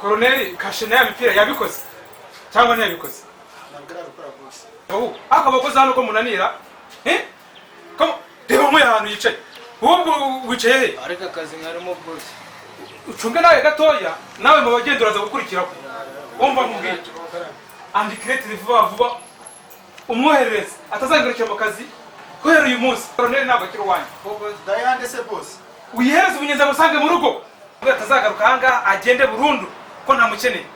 Koroneri kashe na ya mipira yabikoze cyangwa ntiyabikoze? Ntabwo arabikora, boss. Wowe ako abakozi hano ko munanira, eh? Ko reba nk'uyu ahantu yicaye, wowe ubwo wicaye he? Ariko akazi nkarimo, boss. Ucunge nawe gatoya, nawe mu bagenda uraza gukurikiraho. Wumva nkubwire, andika iretire vuba vuba umwoherereze, atazangarukira mu kazi. Guhera uyu munsi koroneri ntabwo akiri uwanjye. Dayande se, boss? Uyihereze umunyonzi amusange mu rugo, atazagaruka ahangaha, agende burundu ko ntamukeneye.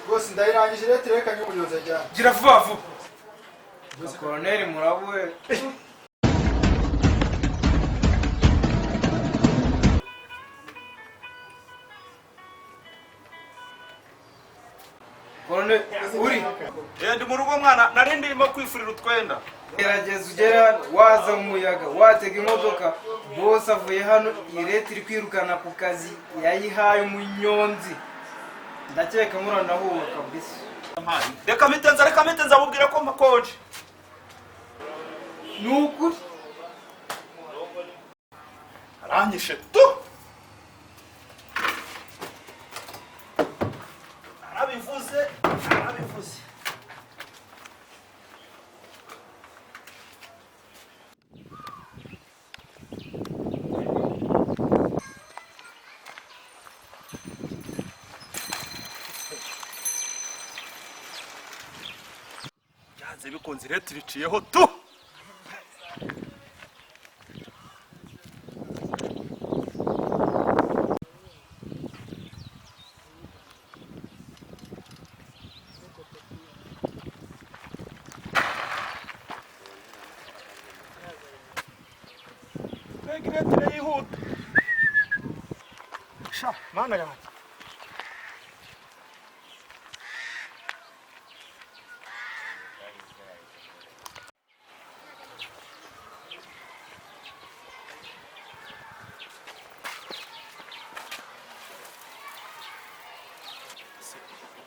Boss, ndayirangije lettre, reka nyumunyonzi ajyane. Gira vuba vuba. Koroneri murabuhe? Koroneri uri? Ndi mu rugo mwana, nari ndimo kwifurira utwenda. Gerageza ugere hano, waza mu muyaga, watega imodoka. Boss avuye hano, iyi lettre iri kwirukana ku kazi yayihaye umunyonzi. Ndakeka muranahuwe kabisa. Reka mpite nza, reka mpite nza mubwire ko mpakonje. Ni ukuri. Aranyishe tu, arabivuze, arabivuze. Byanze bikunze lettre iciyeho tu. Mbega ilettre yihuta sha, mana yanjye!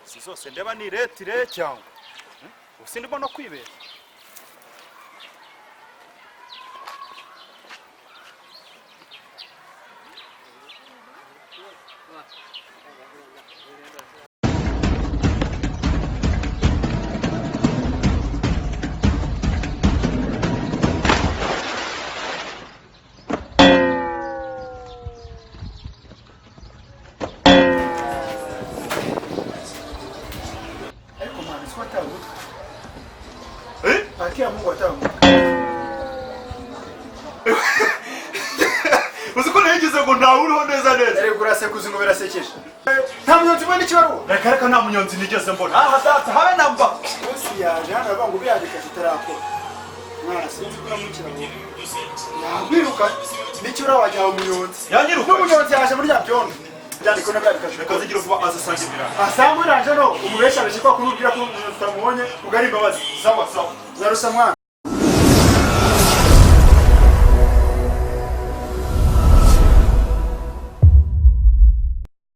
Si zose ndeba ni lettre cyangwa ubu sindimo no kwibeshya? Ariko mwana, siko atabuka. Eh? Haki ya Mungu atabuka. Uzi ko nayigize ngo ntawe uriho neza neza? Ariko urasekuza ngo birasekeje. Nta munyonzi ubona ikibaruwa? Reka reka, nta munyonzi nigeze mbona aha data, habe na mba. Boss yaje hano aravuga ngo biyandika zitarakora. Mwana, sinzi ko uramukira ngo yakwiruka n'icyo wajyawe umunyonzi. Yanyiruka. N'umunyonzi yaje muri rya byondo. Byandiko na bya bikashe. Reka zigira vuba azasange ibirayi. Asanga uranje no umubesha abeshye kwa kumubwira ko umunyonzi utamubonye ugari imbabazi. Sawa sawa. Zarusa mwana.